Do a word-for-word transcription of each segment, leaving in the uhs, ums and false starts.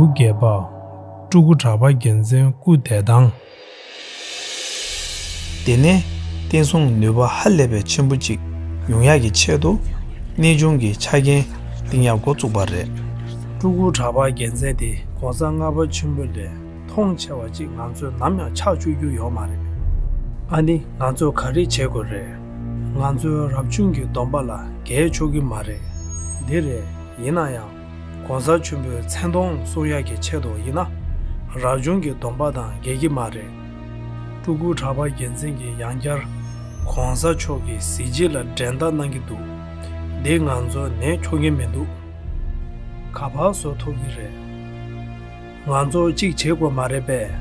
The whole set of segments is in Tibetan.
བརྒྱད་པ། སྤྲུལ་སྐུ་གྲགས་པ་རྒྱལ་མཚན་སྐུ་འདས་དང་། དེ་ནས་བསྟན་སྲུང་ནུས་པ་ཧ་ལས་པའི་ཆེན་པོ་གཅིག་ཡོང་ཡག་གི་ཆེད་དུ་གནས་ཆུང་གི་ཆ་རྐྱེན་བཏིང་ཡག་འགོ་བཙུགས་པ་རེད། སྤྲུལ་སྐུ་གྲགས་པ་རྒྱལ་མཚན་དེ་གོང་ས་ལྔ་པ་ཆེན་པོ་ལས་མཐོང་ཆེ་བ་གཅིག་ང་ཚོས་ནམ་ཡང་ཆགས་བཅུག་རྒྱུ་ཡོད་མ་རེད། ཨ་ནི་ང་ཚོས་ག་རེ་བྱེད་དགོས་རེད། ང་ཚོའི་རབ་བྱུང་གི་སྡོམ་པ་ལ་འགལ་ཆོག་གི་མ་རེད། འདི་རེད། ཡིན་ན་ཡང་། གོང་ས་ཆེན་པོའི་མཚན་མཐོང་སྲུང་ཡག་གི་ཆེད་དུ་ཡིན་ན། རབ་བྱུང་གི་སྡོམ་པ་དང་འགལ་གྱི་མ་རེད། སྤྲུལ་སྐུ་གྲགས་པ་རྒྱལ་མཚན་གྱིས་ཡང་བསྐྱར་གོང་ས་མཆོག་གི་གཟི་བརྗིད་ལ་འགྲན་ཟླ་གནང་གི་འདུག་འདི་ང་ཚོ་ནད་འཁྱོག་གི་མི་འདུག་ག་པར་བཟོ་ཐུབ་ཀྱི་རེད། ང་ཚོ་གཅིག་བྱེད་དགོས་མ་རེད་པས།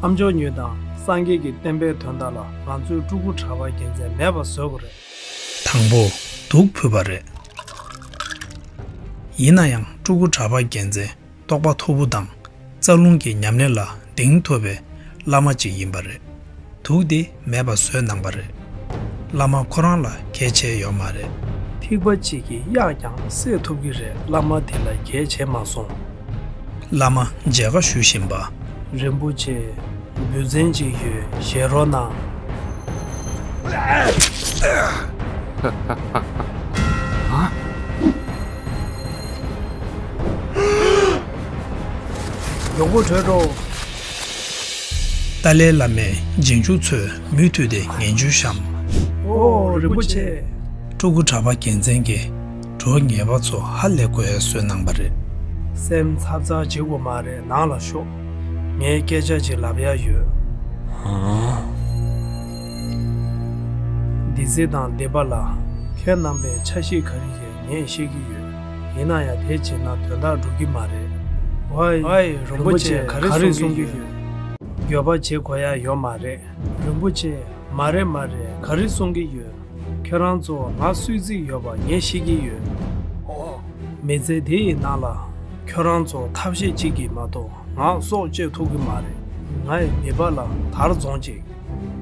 ཨ་མཆོག་ཉིད་དང་སངས་རྒྱས་ཀྱི་བསྟན་པའི་དོན་དག་ལ་ང་ཚོས་སྤྲུལ་སྐུ་གྲགས་པ་རྒྱལ་མཚན་མེད་པ་བཟོ་དགོས་རེད། དང་པོ། དུག་ཕུལ་བ་རེད། ཡིན་ན་ཡང་སྤྲུལ་སྐུ་གྲགས་པ་རྒྱལ་མཚན་རྟོགས་པ་མཐོ་པོ་དང་རྩ་རླུང་གི་ཉམས་ལེན་ལ་གདེང་ཐོབ་པའི་བླ་མ་ཅིག་ཡིན་པ་རེད། དུག་དེ་མེད་པ་བཟོས་གནང་པ་རེད། བླ་མ་ཁོ་རང་ལ་གལ་ཆེ་ཡོད་མ་རེད། ཐིགས་པ་གཅིག་གིས་གཡག་ཀྱང་བསད་ཐུབ་ཀྱི་རེད། བླ་མ་དེ་ལ་གལ་ཆེ་མ་སོང་། བླ་མ་མཇལ་ཁ་ཞུ་བཞིན་པ། རིན་པོ་ཆེ། འབུལ་ཚན་ཅིག་ཡོད། བཞེས་རོགས་གནང་། མགྱོགས་པོ་བྲོས་འགྲོ། ཏཱ་ལའི་བླ་མས་རྗེས་འཇུག་ཚོས་མུ་མཐུད་དེ་ངན་བྱུས་བཤམས། ཨོ། རིན་པོ་ཆེ། སྤྲུལ་སྐུ་གྲགས་པ་རྒྱལ་མཚན་གྱིས་གྲོགས་ངེས་པ་ཚོ་ཧ་ལས་དགོས་ཡ་བཟོས་གནང་པ་རེད། སེམས་འཚབ་འཚབ་བྱེད་དགོས་མ་རེད། ནང་ལ་ཤོག་ངས་སྐད་ཆ་ཅིག་ལབ་ཡ་ཡོད། སྡེ་སྲིད་དང་སྡེ་པ་ལགས། ཁྱེད་རྣམ་པའི་འཆར་གཞི་ག་རེ་ཡིན་ངས་ཤེས་ཀྱི་ཡོད། ཡིན་ན་ཡང་དེ་བྱས་ན་དོན་དག་འགྲུབ་ཀྱི་མ་རེད། ཝའི། ཝའི། རིན་པོ་ཆེ་ག་རེ་གསུང་གི་ཡོད། འགྱོད་པ་བྱེད་དགོས་ཡ་ཡོད་མ་རེད། རིན་པོ་ཆེ། མ་རེད་མ་རེད། ག་རེ་གསུང་གི་ཡོད། ཁྱོད་རང་ཚོ་ང་གསོད་རྩིས་ཡོད་པ་ངས་ཤེས་ཀྱི་ཡོད། མི་ཚེ་འདི་ཡི་ནང་ལ་ཁྱོད་རང་ཚོ་ཐབས་ཤེས་གཅིག་གིས་མ་གཏོགས་ང་སྲོག་བཅད་ཐུབ་ཀྱི་མ་རེད། ང་ཡི་མིད་པ་ལ་དར་རྫོངས་ཅིག་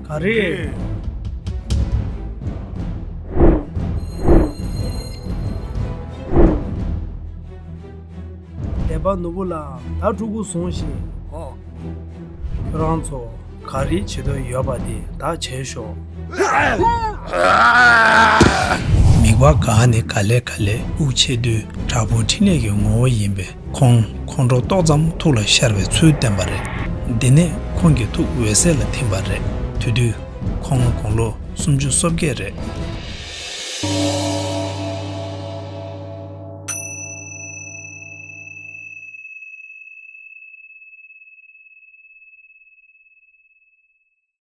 ག་རེ། སྡེ་པ་ནོར་བུ་ལགས། ད་ཕྲུ་གུ་བཟུང་ཞིག་ཁྱོད་རང་ཚོ་ག་རེ་བྱེད་འདོད་ཡོད་པ་དེ་ད་བྱས་ཤོག་མིད་པ་གང་ནས་ག་ལེ་ག་ལེ་དབུགས་ཆད་དུས་དྲག་པོའི་འཕྲིན་ལས་ཀྱི་ངོ་བོ་ཡིན་པས་ཁོང་ཁོང་ཁྲོ་ཏོག་ཙམ་ཐུགས་ལ་ཤར་བའི་ཚུལ་བསྟན་པ་རེད། དེ་ནས་ཁོང་གི་ཐུགས་འོད་གསལ་ལ་ཐིམ་པ་རེད། དེ་དུས་ཁོང་དགུང་ལོ་སུམ་ཅུ་སོ་བརྒྱད་རེད།